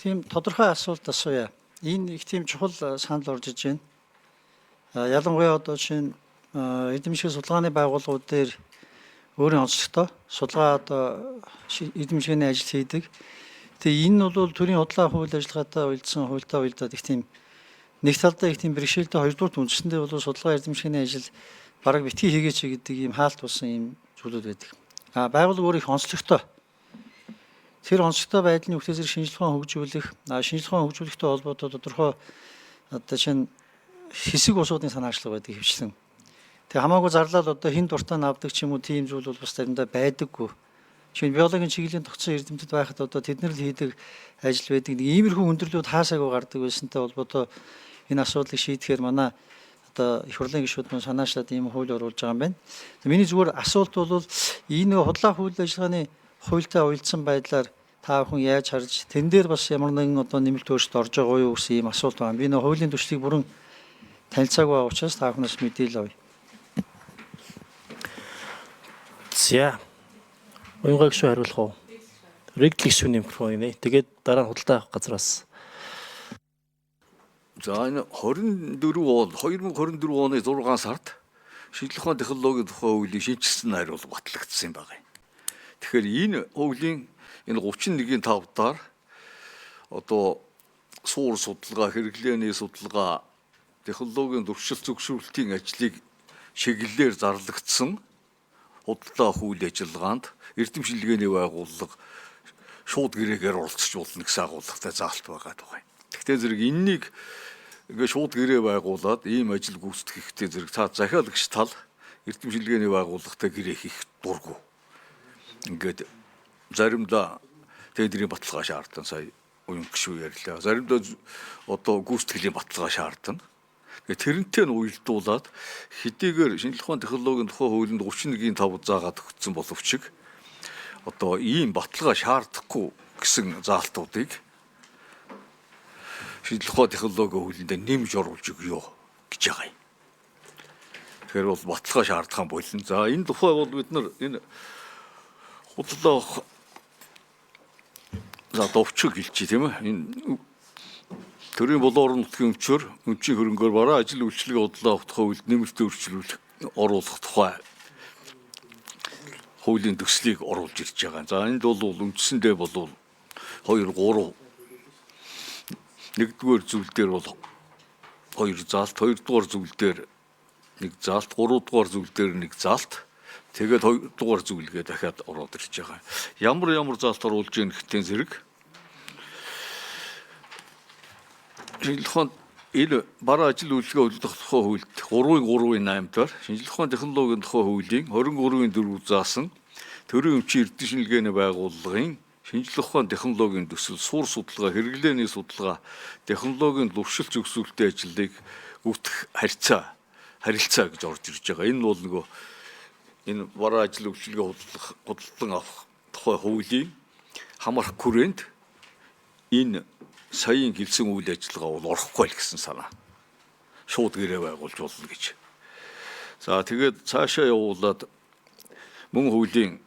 Тийм тодорхой асуулт асууя. Энэ их тийм чухал санал орж иж байна. Ялангуяа одоо жишээ нь эрдэм шинжилгээ судалгааны байгууллагууд дээр өөрийн онцлогтой судалгаа одоо эрдэм шинжилгээний ажил хийдэг. Тэгээ энэ нь бол төрийн худлаа үйл ажиллагаатай уялдсан, хуультай уялдаад их тийм нэг талдаа их тийм бэрхшээлтэй, хоёрдугаар үндсэндээ бол судалгаа эрдэм шинжилгээний ажил бараг битгий хийгээч гэдэг ийм хаалт болсон ийм зүйлүүд байдаг. А байгууллага өөр их онцлогтой. Тэр онцлогтой байдлын үгтэй зэрэг шинжилгээ ухаан хөгжүүлэх, шинжилгээ ухаан хөгжүүлэхтэй холбоотой тодорхой одоо чинь хэсэг улсуудын санаачлага байдаг хвчлэн. Тэгээ хамаагүй зарлал одоо хэн дуртай нь авдаг ч юм уу, тийм зүйл бол бас заримдаа байдаггүй. Жишээ нь биологийн чиглэлийн тогтсон эрдэмтэд байхад одоо тэд нар л хийдэг ажил байдаг. Нэг иймэрхүү хүндрэлүүд хаасаагүй гардаг байсантай холбоотой энэ асуудлыг шийдэхээр манай одоо их хурлын гишүүд мөн санаачлаад ийм хууль оруулж байгаа юм байна. Миний зүгээр асуулт бол энэ худлаа үйл ажиллагааны хуультай уялдсан байдлаар та бүхэн яаж харж, тэн дээр бас ямар нэгэн одоо нэмэлт өөрчлөлт орж байгаа юу гэсэн ийм асуулт байна. Би нөө хуулийн төслийг бүрэн танилцаагүй байгаа учраас та бүхнээс мэдээлэл авъя. За. Уянгаа гишүүн хариулах уу? Рэгдэл гишүүний микрофон нэ. Тэгээд дараа нь худалдаа авах газраас. За, энэ 24 он 2024 оны 6 сард шинжлэх ухааны технологийн тухай хуулийн шинэчилсэн найруулга батлагдсан юм байна. Тэгэхээр энэ хуулийн энэ 31-ийн 5 даар одоо суур судалгаа, хэрэглээний судалгаа, технологийн туршилт зөвшөөрлтийн ажлыг чиглэлээр зарлагдсан худалдаа авах үйл ажиллагаанд эрдэм шинжилгээний байгууллага шууд гэрээгээр оролцож болно гэсэн агуулгатай заалт байгаа даа. Тэгтээ зэрэг энэнийг ингээ шууд гэрээ байгуулад ийм ажил гүйцэтгэхдээ зэрэг та захиалагч тал эрдэм шинжилгээний байгууллагатай гэрээ хийх дургу. Ингээд заримдаа тендерийн баталгаа шаардсан, сая уян гişүү ярьлаа. Заримдаа одоо гүйцэтгэлийн баталгаа шаардна. Тэгээ тэрнтэй нь уялдуулаад хэдийгээр шинжлэх ухааны технологийн тухай хуулинд 31-ийн 5 заагаад өгсөн боловч одоо ийм баталгаа шаардахгүй гэсэн заалтуудыг шинжлэх ухааны технологийн хуулинд нэмж оруулж өгье гэж байгаа юм. Тэгэхээр бол баталгаа шаардах юм болно. За, энэ тухай бол бид нар энэ худлаа за довчиг хэлчихье, тийм ээ. Энэ төрийн болон орон нутгийн өмчөөр өмчийн хөрөнгөөр бараа ажил үйлчилгээ худлаа авах тухай хуульд нэмэлт өөрчлөлт оруулах тухай хуулийн төслийг оруулж ирж байгаа. За, энд бол үндсэндээ бол 2 3 нэгдүгээр зүйл дээр бол 2 заалт, хоёрдугаар зүйл дээр нэг заалт, гуравдугаар зүйл дээр нэг заалт, тэгээд хоёрдугаар зүйлгээ дахиад ороод ирж байгаа. Ямар ямар заалт оруулж ийн гэхтэн зэрэг шинжлэх ухаанд энэ бараа ажил үйлчлэгээ хөдөлгөх тухай хуульд 3-ын 3-ын 8 дээр шинжлэх ухааны технологийн тухай хуулийн 23-ын 4 заасан төрийн өмчийн эрдэм шинжилгээний байгууллагын шинжлэх ухааны технологийн төсөл, суурь судалгаа, хэрэглээний судалгаа, технологийн туршилт зөвшөөрлөлтийн ажлыг гүйцэтгэх харилцаа гэж орж ирж байгаа. Энэ бол нөгөө энэ бараа ажил үйлчилгээ хөдөлгөх худалдан авах тухай хуулийн хамаарах хүрээнд энэ саяын хэлсэн үйл ажиллагаа бол орохгүй л гэсэн санаа. Шууд гэрээ байгуулж болно гэж. За, тэгээд цаашаа явуулаад мөн хуулийн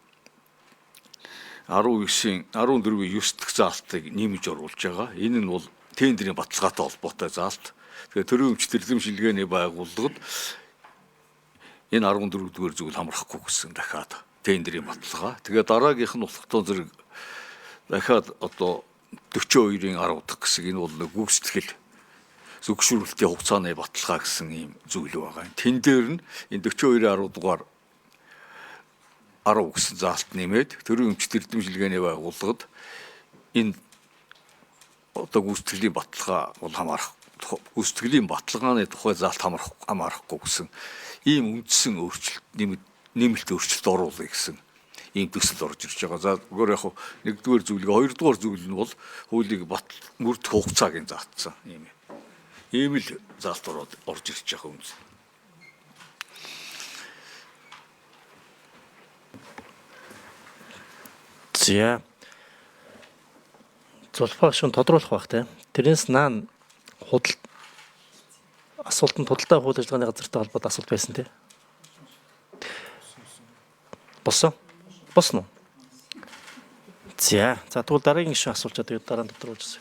19-ийн 14-ийн 9 дахь заалтыг нэмж оруулж байгаа. Энэ нь бол тендерийн баталгаатай холбоотой заалт. Тэгэхээр төрийн өмч тэрдэм шинжилгээний байгууллагад энэ 14 дугаар зүйл хамрахгүй гэсэн дахиад тендерийн баталгаа. Тэгээ дараагийнх нь болохдоо зэрэг дахиад одоо 42-ын 10 дахь хэсэг, энэ бол гүйцэтгэл зөвшөөрлөлтийн хугацааны баталгаа гэсэн ийм зүйл байгаа. Тэн дээр нь энэ 42-ын 10 дугаар 10 гэсэн заалт нэмээд төрийн өмч тэрдэм шинжилгээний байгууллагад энэ одоо гүйцэтгэлийн баталгаа бол хамаарах, гүйцэтгэлийн баталгааны тухай заалт хамаарахгүй гэсэн ийм үндсэн өөрчлөлт, нэмэлт өөрчлөлт оруулъя гэсэн ийм төсөл орж ирж байгаа. За, үгээр яг нэгдүгээр зүйлгээ, хоёрдугаар зүйл нь бол хуулийг бат мөрдөх хугацааг нь заатсан ийм. Ийм л заалт ороод орж ирж байгаа юм. За. Зулфаа гишүүн тодруулах бах те. Тэрнээс наан худал асуултанд худалдаа авах үйл ажиллагааны газартай холбоотой асуулт байсан те. Болсон? Болсон уу? За. За, тэгвэл дараагийн гишүүн асуулчаа тэгээд дараа нь тодруулж.